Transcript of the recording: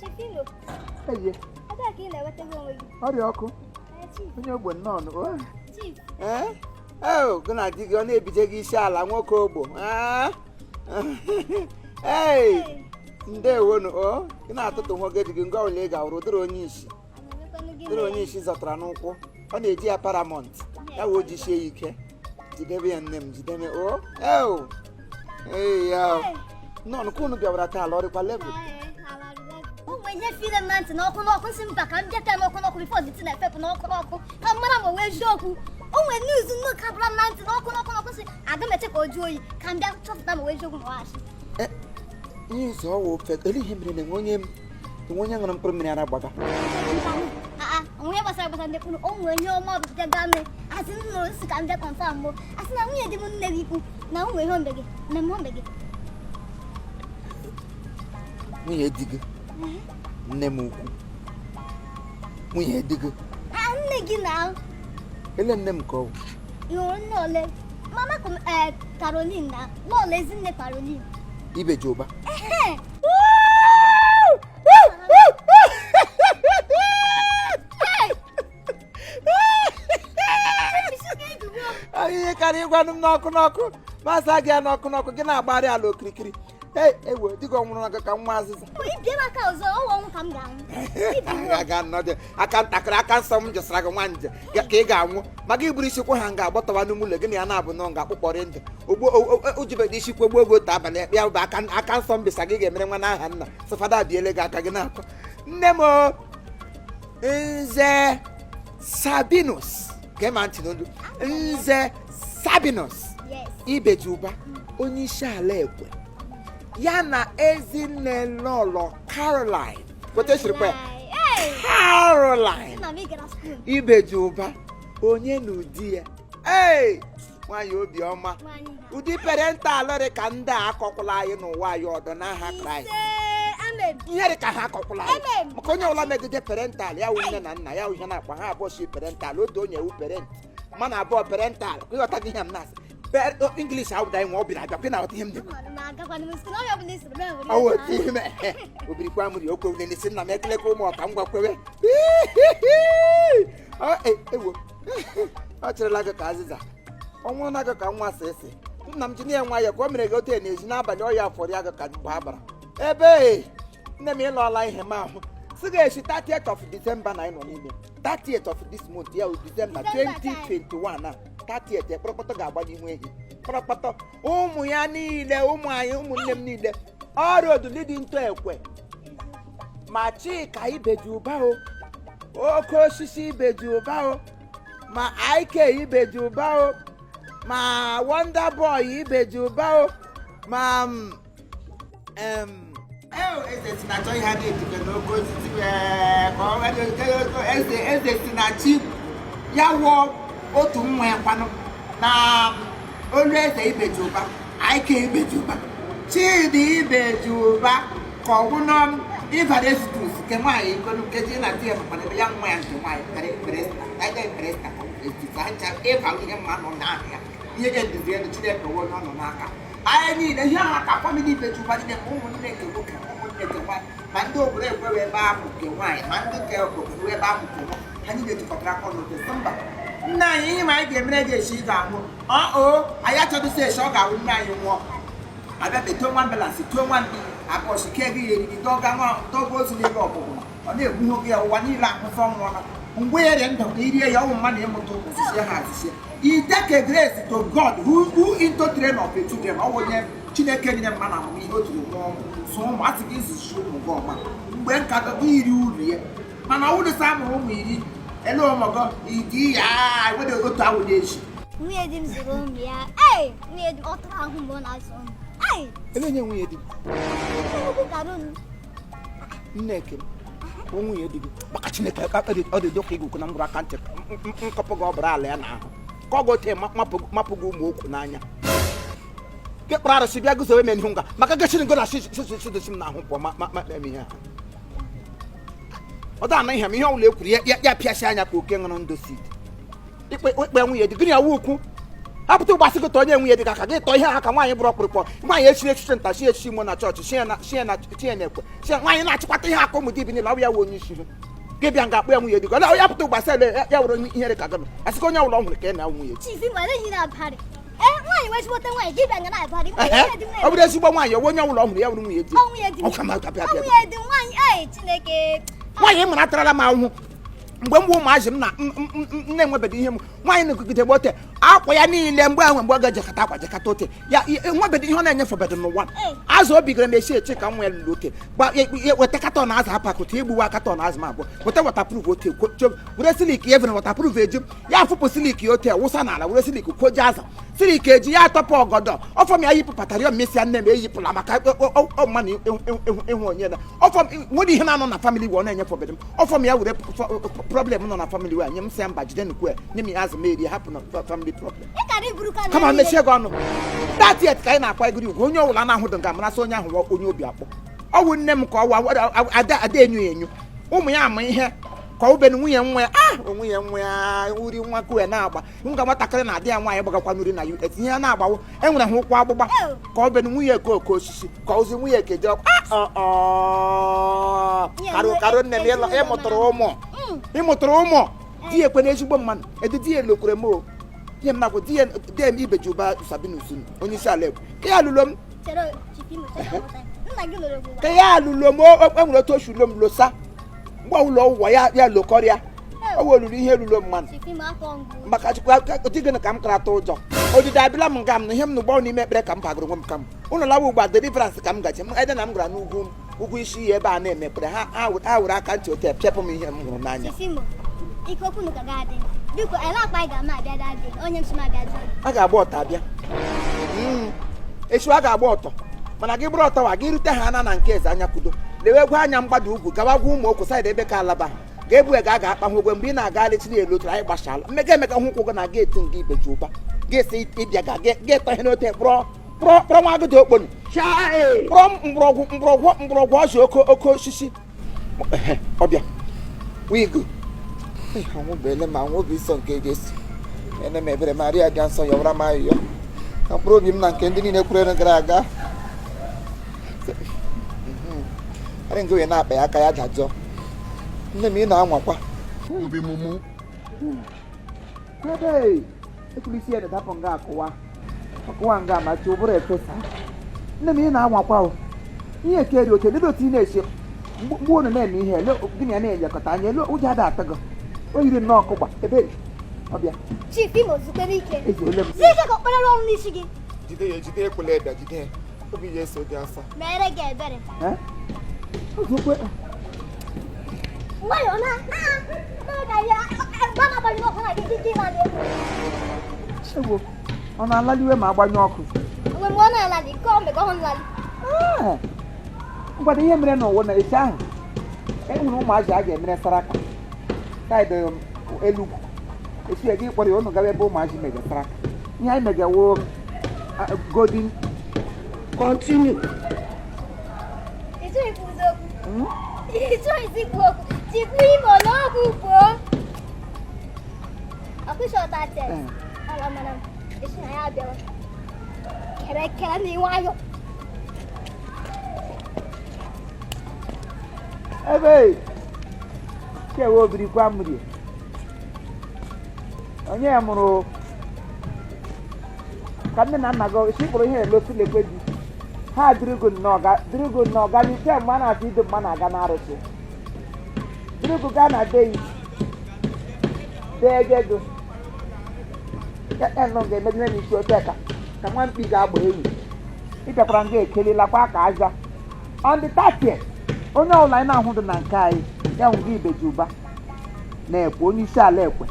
Chief Imo, Eye, ebee ka ị na-enwetaghị onwe gị? Ọrịa ọkụ. Ee, Chief. Onye ogbo nnọọ nụ. O. Chief. Ee? Ee, gị na di gị ọ na-ebije gị isi ala nwoke ogbo. Ee? Ee, ndewonu o. Gị na-atụtụ nwoke di gị ngwa ụlọ ị ga-awụrụ dịrị onye isi. Ana-emekwanụ gịnị? Dịrị onye isi zọtara n'ụkwụ. Ọ na-eji ya paramount. Ya wee o jisie ya ike. Jidebe ya nne m, jidebe o. Ee. Ee ya. Ee. Nnọọ ka unu bịawara taa ala ọrịkwa level. Ee, ala rịla. O nwere ihe fire m na ntị n'ọkụ n'ọkụ si mba ka m bịata n'ọkụ n'ọkụ before the thing na-efepụ n'ọkụ n'ọkụ ka m mara ma o wee eziokwu. O nwere news nnụ kabụra m na ntị n'ọkụ n'ọkụ n'ọkụ si aga m eche ka o juo oyi ka m bịa chọpụta ma o wee eziokwu ma ọ asị. Ihe ụzọ ọwụ ofe ele ihe mere na enwe onye ṅụrụ mkpụrụ mmiri ara gbaga. Aa, onwe ihe gbasara gbasara ndị kpụrụ o nwere ihe ọma ọbụbịa gaa asị m nụrụ si ka m bịa confirm mụ asị na nwunye di m nne gị ikwu na o nwere ihe ombe gị mmemme ombe gị. Nwunye di gị, nne m ukwu, nwunye di gị? Ah, nne gị na. Ele nne m ka ọ bụ? Ị hụrụ nne ole mama ee, Caroline na lọọlọ ezinne Caroline. Ibeji ụba. Ehe. Ihe karịa ịgwanụ m n'ọkụ n'ọkụ masa gị ya n'ọkụ n'ọkụ gị na-agbagharị ala okirikiri. Ei, ewe di gị ọ nwụrụ na ka nwa azịza. Ibie m aka ọzọ ọnwụ ọnwụ ka m ga-anwụ. Aga nnọdụ aka ntakịrị aka nsọ m jụsara gị nwa nje ka ị ga-anwụ maka iburu isi kwa ha nga agbọtawa n'ime ụlọ gị na ya na-abụ nọ nga akpụkpọrị ndụ ogbo ujibede isi kwegbuo oge otu abalị ya bụ aka aka nsọ m bisa gị ga-emere nwa n'aha nna sọ fada biele gị aka gị na-akọ nne m o, Nze Sabinus gee ma ntị n'olu, Nze Sabinus. Yes. Ibeji ụba, onye isi ala ekwe ya na ezinne lọlọ Caroline kweta esirikwa ya. Hey! Caroline. Nna m, ị gara school. Ibeji ụba onye na ụdị ya, ee, nwaanyị obiọma. Nwaanyị ha. Ụdị parental dị ka ndị a akọkwala anyị n'ụwa anyị ọdọ n'aha Kraịst. Ise, amen. Ihe dị ka ha akọkwala anyị. Amen. Maka onye ọbụla megide parental ya wụ nne na nna ya wụ ihe na-akpa ha abụọ si parental otu onye wu parent mana abụọ parental ịghọta gị ihe m na-asị. English awụda anyị nwa ọ bịara abịa kwe na aghọta ihe m na-ekwu. Ama m agakwana m school onye ọbụla isoro mee nwere ọwụ ihe otu ihe mee obirikwa amụrụ okwe wule n'isi nna m ekelekwa ụmụ ọka ngwa kwewe. Ewo, ọ chịrịla gị ka azịza ọ nwụrụ na gị ka nwa sịsị nna m ji na ya nwayọ ka o mere gị otu na-ezi n'abalị ọya fọrọ ya gị ka mgbe a bara ebe nne m ịlọọla ihe m ahụ si ga-esi 30th of December na anyị nọ n'ime 30th of this month ya wụ December December. 2021 a 30th kpọrọkpọtọ ga-agba n'ihu ehi kpọrọkpọtọ ụmụ ya niile, ụmụ anyị, ụmụnne m niile ọrịa oduli dị ntọ ekwe ma Chika Ibeji ụba o, oke osisi Ibeji ụba o, ma Ike Ibeji ụba o, ma Wonder Boy Ibeji ụba o, ma eze si na chọ ihe a na-ejikọ n'oke osisi wee ka ọ eze eze si na chi ya wụọ otu nwa ya kwanụ na olu eze Ibeji ụba, Ike Ibeji ụba, Chidi Ibeji ụba, ka ọ gwụ nọ Ivarestus nke nwaanyị ikonu nkeji na di ya makwana ebe ya nwa ya nke nwaanyị Peresta Peresta ka Peresta ha ncha ịva ihe mma nọ n'ahụ ya ihe ga-eduzi elu Chineke wụ onye ọ nọ n'aka anyị niile ihe ha ka family Ibeji ụba niile ma ụmụnne nke nwoke ma ụmụnne nke nwaanyị ma ndị obodo ekwewe ebe ahụ nke nwaanyị ma ndị nke obodo ebe ahụ nke nwoke ha niile jikọtara aka ọnụ sị mba nna anyị ihe ma anyị ga-emere gị esi ị ga-anwụ ọ o anyị achọdụsị esi ọ ga-awụ nne anyị nwụọ abịa betuo nwa ambulance tuo nwa mkpi abụọ shike gị ya eriri dọga nwa dọga ozu n'ebe ọgwụgwụ ọ na-egbu gị ya ụwa niile ahụsọ nwụọla mgbe ya rie ndụ ka irie ya ọnwụ mmadụ ịmụta ụmụ zisie ha azisie iteke grace to God who into train of a children ọ onye Chineke nyere mma na amamihe o jiri mụọ ụmụ so ụmụ asị gị zụzie ụmụ gị ọma mgbe nka gị iri uru ya mana ọ wụdịsị amụrụ ụmụ iri ele ụmụgọ idi ya wede otu awụ na-echi. Nwunye di m zụrụ ụmụ ya. Ee, nwunye di m ọ tara ahụ mgbe ọ na-azụ ụmụ. Ee. Ele onye nwunye di m? Nnukwu Karun. Nneke m bụ nwunye di gị maka Chineke ọ dị dịka igwe na mgbụrụ aka ntị nkọpụ gị ọ bụrụ ala ya n'ahụ ka ọ gote mapụ gị ụmụ okwu n'anya gị kpọrọ arụsị bịa guzowe m n'ihu nga maka gị ngo na sidosi m n'ahụ pụọ ma ma ma eme ihe a ọ da ana ihe m ihe ọbụla e kwuru ya ya pịasị anya ka oke ṅụrụ ndụ sid ikpe ikpe nwunye di gịnị ya wụ ukwu. Apụta ụgbasị gị tọọ onye nwunye dị ka ka gị tọọ ihe ha ka nwaanyị bụrụ ọkpụrụkpọ nwaanyị echiri echichi nta chi echichi imo na chọọchị chi ya na chi ya na chi ya na-ekwe chi ya nwaanyị na-achịkwata ihe aka ụmụ dibi niile ọ bụ ya wụ onye isi ha. Gị bịa nga akpụ ya nwunye dị ka ọ ya pụta ụgbasị ele ya were onye ihere ka gị asịka onye ọbụla ọ hụrụ ka ị na nwunye. Chief Imo, eleghị na-abarị ee nwaanyị wee ezigbote nwaanyị gị bịa nga na-abarị. Ehe, ọ bụrụ ezigbo nwaanyị ọwụ onye ọbụla ọ hụrụ ya wụrụ nwunye di. Ọ nwunye di m. Ọ ka ma bịa bịa Ọ bịa. nwunye di m nwaanyị ee Chineke. Nwaanyị mụrụ atarala m ahụhụ mgbe m bụ ụmụazị m na m na-enwebeghị ihe m nwaanyị na-ekugide gbe ote akwa ya niile mgbe ahụ mgbe ọ ga-ejekọta akwa jekọta ote ya enwebeghị ihe ọ na-enyefebeghị n'ụwa. Azụ obi gara m esi eche ka m nwee lụrụ ote gba weta carton azụ apakụta igbuwa carton azụ m abụọ weta waterproof ote were silk evere waterproof eju ya fụpụ silk ote wụsa n'ala were silk kwoje azụ silk eji ya atọpụ ọgọdọ ọfọ m ya yipụ patara ya mmesịa nne m eyipụla maka ọma na ịhụ onye na ọfọ m nwere ihe na-anọ na family wee ọ na-enyefebeghị m ọfọ m ya were problem nọ na family wee nye m sị ya mba jide nnukwu ya nye m ya azụ m erie hapụ na family problem. Ị kara iburu ka Kama mechie gị ọnụ that yet ka anyị na-akwa egiri ugwu onye ọbụla na-ahụ dị nga marasị onye ahụ wụ onye obi akpọ ọwụ nne m ka ọwa ada ada enyo ya enyo ụmụ ya ama ihe ka ọ bụbe nwunye nwa ya ah nwunye nwa ya uri nwa kuwe na-agba nga nwatakịrị na-adị ya nwaanyị gbagakwa n'uri na US ihe ya na-agbawo enwere ha ụkwụ agbụgba ka ọ bụbe nwunye eke oke osisi ka ozi nwunye eke ji ọkụ ah karụ karụ nne m ịmụtụrụ ụmụ ịmụtụrụ ụmụ di ya ekwe na ezigbo mmadụ edu di ya elokwere m o di m nakwa di ya di m ibeji ụba Sabinus onye isi ala ekwe ka ya lụlo m. Chere Chief Imo, chere ọmụta. Nna gị lụrụ gị ụwa. Ka ya lụlo m o nwere otu osi lulo m losa mgbe ụlọ ụwa ya ya lokọrịa o weluru ihe lulo mmadụ. Chief Imo, afọ ngụ. Maka Chukwu di gịnị ka m kara atụ ụjọ odide abịala m nga m na ihe m n'ụgbọ n'ime ekpere ka m bagoro onwe m ka m ụlọ lawa ugbu a deliverance ka m gaji m ede na m gara n'ugwu ugwu isi ihe ebe a na-eme ekpere ha ha were aka ntị otu pịapụ m ihe m hụrụ n'anya. Chief Imo, ike okwu nụ ka ga-adị biko ele akpa anyị ga-ama abịa dadị onye m si m abịa jụọ. A ga-agba ọtọ abịa. Echi a ga-agba ọtọ mana gị bụrụ ọtọ wa gị rute ha ana na nke eze anya kudo lewe egwu anya mgbada ugwu gawa gwa ụmụ okwu side ebe ka alaba ga-ebu ga ga akpa hụ ụgwọ mgbe ị na-aga alechiri elu otu anyị gbachala mmega emeka hụ ụkwụ gị na geeti nga ibeji ụba ga-esi ịbịa ga ga-etọ ihe n'ote kpọrọ kpọrọ kpọrọ nwa agụdị okponu kpọrọ mgbọrọgwụ mgbọrọgwụ mgbọrọgwụ ọzọ oke oke osisi. Ehe, ọbịa wigo anwụbele ma anwụ obi nsọ nke Jesu ene m ebere Maria dị nsọ yọwara m ayịyọ ka mkpụrụ obi m na nke ndị niile kwere gara aga arị nke wee na-akpa ya aka ya dajọọ nne m ị na-anwakwa. Obi mumu. Ebe ekwulisi ya dapụ nga akụwa ọkụwa nga ma chi ụbụrụ efesa nne m ị na-anwakwa o ihe keri oche ledo otu ị na-esi mgbe unu na-eme ihe ele gịnị ya na-elekọta anya ele ụjọ ada atọ gị o yiri nnọọ ọkụgba ebe ọbịa. Chief Imo, zukere ike. Ezuole m. Zie ike ka okpere ọrụ n'isi gị. Jide ya jide ekwela ịbịa jide ya obi ya eso dị asa. Mere gị ebere. Eh? Ozugbo nwayọọ na na ya mgbe na-agbanyụ ọkụ na gị gị na ewo ọ na-alaliwe ma agbanyụ ọkụ. Onwe mgbe ọ na-alali nke ọ mega ọhụ nlali. Ah, ngwado ihe mere n'ụwa na echi ahụ e nwere ụmụazị a ga-emere saraka side Elugwu esi ya gị kpọrọ ya ụnụ gawa ebe ụmụazị mege saraka ihe anyị megewo golden. Continue. Ịchọghị ikwuzi okwu. Ịchọghị ikwu okwu Chief Imo n'ọgwụ kwuo ọkụsị ọta tes ala mara m esi na ya abịawa kere kere na nwayọ. Ebe kewe obirikwa mmiri onye mụrụ ka nne na nna gị si kpụrụ ihe elosilekwe di ha dịrịgo nnọọ dịrịgo nnọọ gaa n'ike mgbe a na-achọ ido mma na-aga n'arụsị dịrịgo gaa na deyi dee ego ya nọ ga-emegide n'isi ote ka ka nwa mkpi ga-agba enyi ịbịakwara nga ekelelakwa ka aja on the 30th onye ọbụla anyị na-ahụ dị na nke anyị ya nwụ gị ibeji ụba na-ekwe onye isi ala ekwe.